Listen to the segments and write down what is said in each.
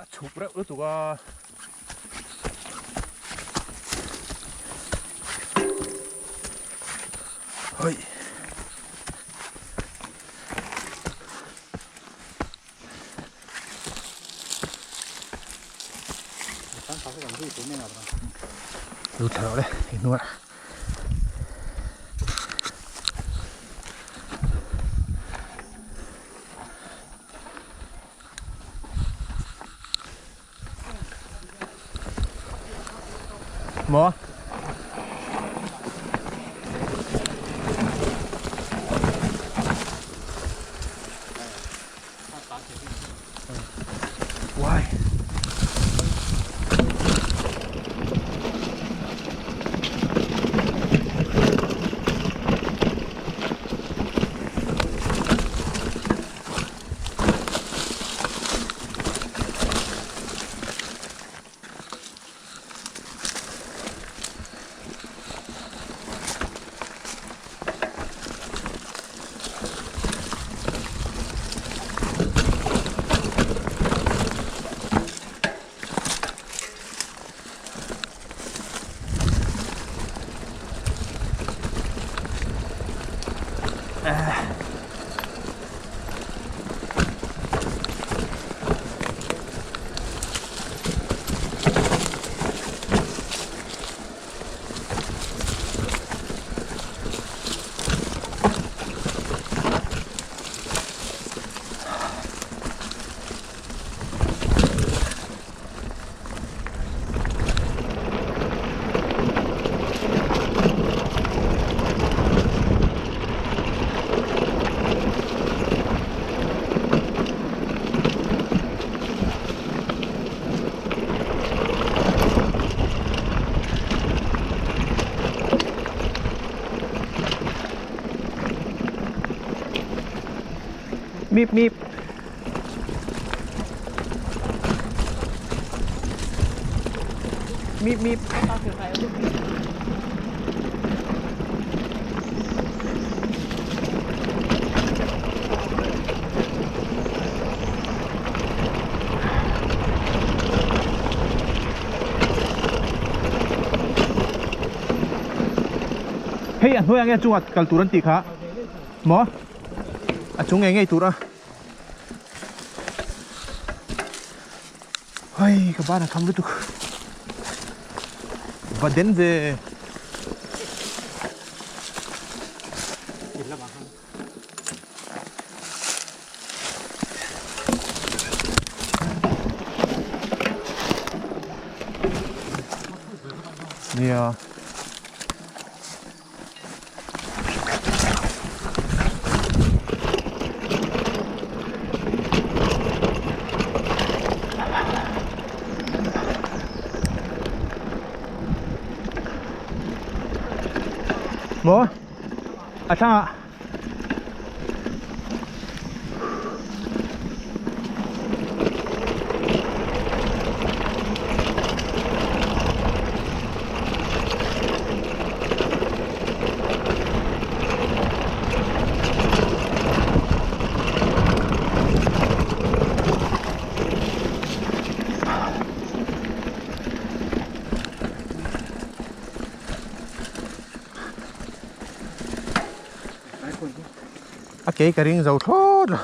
A chhuk reuh lutuk a. Hoi. Lut thla rawh le i hnuaiah. Maw? Why? Mip mip. Mip mip. Hei a hnuai ah nge chungah kal tur an tih kha maw a chung ngei ngei tur a hei ka ban a tham lutuk va den ve. Nia. Maw? A thlangah. A kei ka ring zo thlawt lo.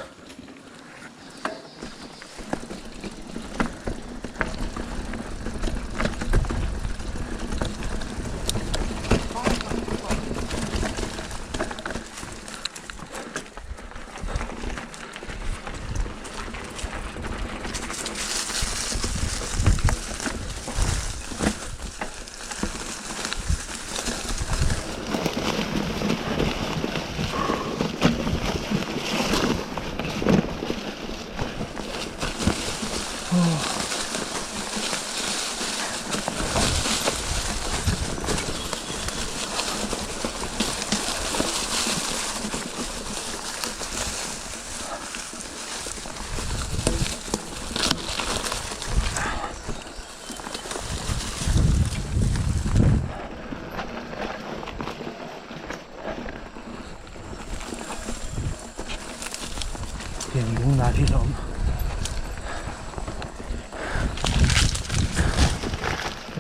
Tiang lung nal hi a awm.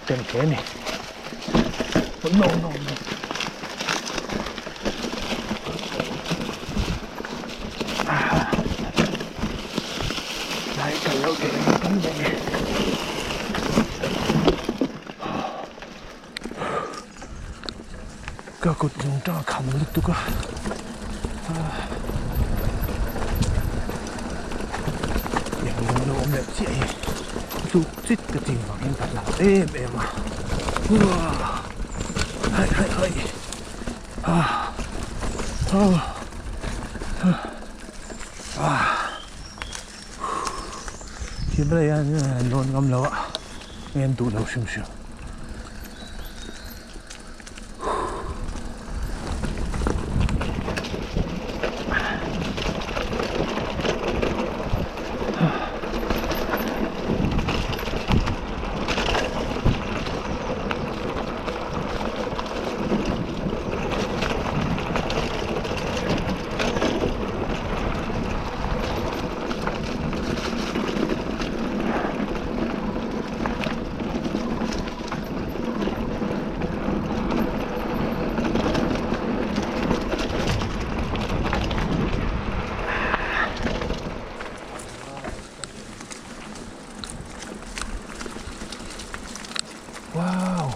tem thei a ni. No no no. Lai kal lo thei ang tam daih ni. Ka kut zung tang a kham lutuk a. Tiang lung lo awm leh chiah hi tluk chit ka ching vang hian ka hlau em em a. Hai hai hai. Thil rei a an lawn ngam lo a nge an duh lo hrim hrim. Wow.